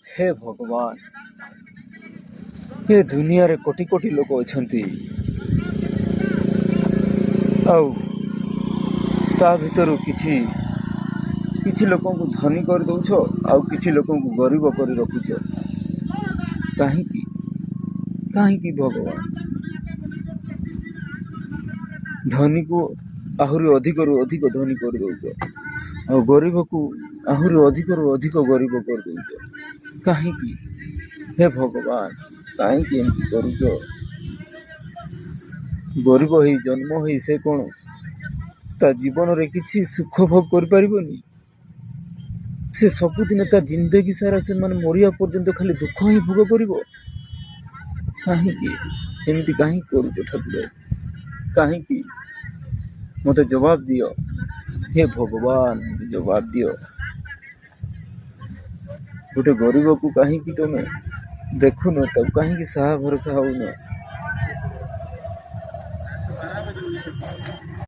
ହେ ଭଗବାନ, ଏ ଦୁନିଆରେ କୋଟି କୋଟି ଲୋକ ଅଛନ୍ତି, ଆଉ ତା ଭିତରୁ କିଛି କିଛି ଲୋକଙ୍କୁ ଧନୀ କରିଦେଉଛ, ଆଉ କିଛି ଲୋକଙ୍କୁ ଗରିବ କରି ରଖୁଛ। କାହିଁକି, କାହିଁକି ଭଗବାନ? ଧନୀକୁ ଆହୁରି ଅଧିକରୁ ଅଧିକ ଧନୀ କରିଦେଉଛ, ଆଉ ଗରିବକୁ ଆହୁରି ଅଧିକରୁ ଅଧିକ ଗରିବ କରିଦେଉଛ। କାହିଁକି ହେ ଭଗବାନ, କାହିଁକି ଏମିତି କରୁଛ? ଗରିବ ହେଇ ଜନ୍ମ ହେଇ ସେ କ'ଣ ତା ଜୀବନରେ କିଛି ସୁଖ ଭୋଗ କରିପାରିବନି? ସେ ସବୁଦିନ ତା ଜିନ୍ଦଗି ସାରା, ସେମାନେ ମରିବା ପର୍ଯ୍ୟନ୍ତ ଖାଲି ଦୁଃଖ ହିଁ ଭୋଗ କରିବ? କାହିଁକି ଏମିତି କାହିଁକି କରୁଛ ଠାକୁରେ, କାହିଁକି? ମୋତେ ଜବାବ ଦିଅ ହେ ଭଗବାନ, ମୋତେ ଜବାବ ଦିଅ। ଗୋଟେ ଗରିବକୁ କାହିଁକି ତମେ ଦେଖୁନ? ତାକୁ କାହିଁକି ସାହା ଭରସା ହଉନ?